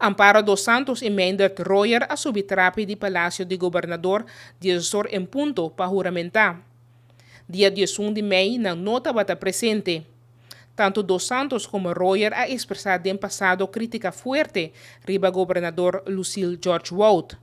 Amparo dos Santos i Meindert Royer a subi trapi di Palacio di Gobernador diesor en punto pa huramentá. Dia 11 di mei nan no tabata presente. Tantu dos Santos komo Royer a ekspresá den pasado krítika fuerte riba gobernador Lucille George Wout.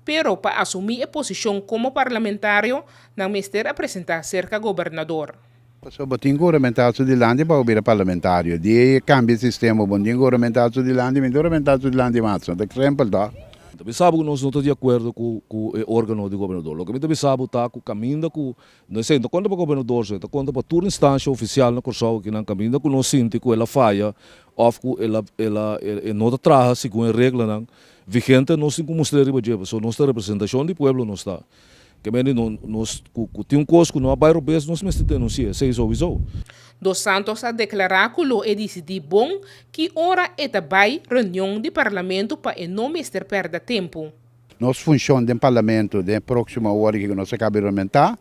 Pero pa asumí e posishon komo parlamentario nan mester a presentá serka gobernador. Pasobra bo tin ku huramentá su dilanti pa bo bira parlamentario. Di e kambia e sistema, bo no tin ku huramentá su dilanti, mi ta huramentá su dilanti mas. No ta simpel tòg? Mi ta bisa bo ku nos no ta di akuerdo ku ku e órgano di gobernador. Loke mi ta bisa bo ta ku kaminda ku, no esei no ta konta pa gobernador so, e ta konta pa tur instansha ofisial na Kòrsou akinan, kaminda ku nos sinti ku el a faya òf ku el a el a e no ta traha segun e reglanan vigente, nos tin ku mustr'é riba dje, pasobra nos ta representashon di pueblo nos ta. Ke mende no nos ku ku tin un kos ku no a bai robes nos mester denunsi'é, esei souiso. Dos Santos a deklará ku lo e disidí bon ki ora e ta bai reunion di parlamento pa e no mester pèrdè tempu. Nos funshon den parlamento den e próksimo ora ku nos a kaba di rementá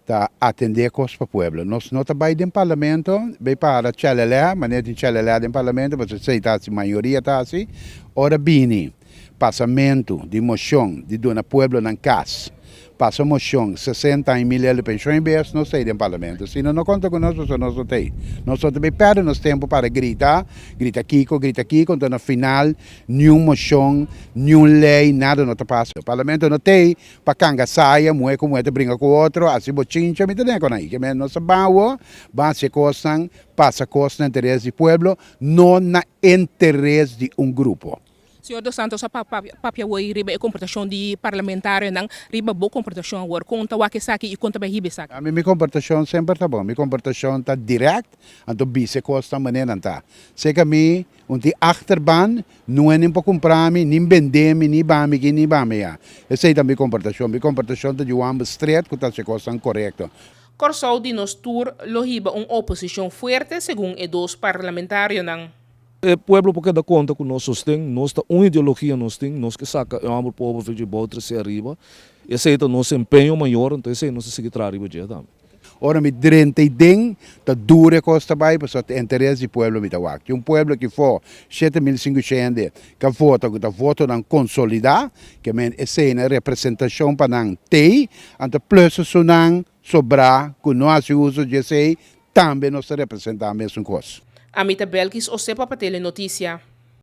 ta atendé kos pa pueblo. Nos no ta bai den parlamento bai para chelelè, manera tin chelelè den parlamento pasobra esei ta hasi mayoria ta hasi ora bini. Pasamentu di moshon di duna pueblonan kas. Pasa moshon 60 aña mil el di penshon i bes nos ta ei den parlamento. Si no no konta ku nos pasobra nos no ta ei. Nos no ta bay pèrdè nos tempu para grita, grita kiko, grita kiko, anto na final niun moshon, niun lei, nada no ta pasa. Parlamento no ta ei pa kanga saya, muhé ku muhé ta bringa ku otro, hasi bochincha, mi ta den kon ei. Ke men nos ta ban awo, ban hasi e kosnan, pasa kos na interes di pueblo, no na interes di un grupo. Señor Dos Santos a papia awor riba e komportashon di parlamentarionan, riba bo komportashon awor. Kon ta wak esaki i kon ta bai hiba esaki? Ami mi komportashon semper ta bon. Mi komportashon ta dirèkt, anto bisa e kosnan manera nan ta. Seka mi un tin achterban, nuen nin por kumpra mi, nin bende mi, ni ba mi aki, ni ba mi aya. Esei ta mi komportashon. Mi komportashon ta di wamba stret ku ta hasi e kosnan korekto. Kòrsou di nos tur lo hiba un oposishon fuerte, segun e dos parlamentarionan. E pueblo por keda konta ku nos sosten, nos ta un ideologia nos tin, nos ke saka e hòmber pober for dje bou trese ariba, esei ta nos empeño mayor, anto esei nos ta sigui traha riba dje tambe. Ora mi drenta ei den, ta dura e kos ta bai, pasobra ta interes di pueblo mi ta wak. Tin un pueblo aki for 7500 hende ku a vota, ku ta votonan konsolidá, ke men esei na representashon pa nan t'ei, anto plus esunnan sobrá ku no hasi uso di esei, Tambe nos ta representá mesun kos. Ami ta Belkis Osepa pa Telenoticia.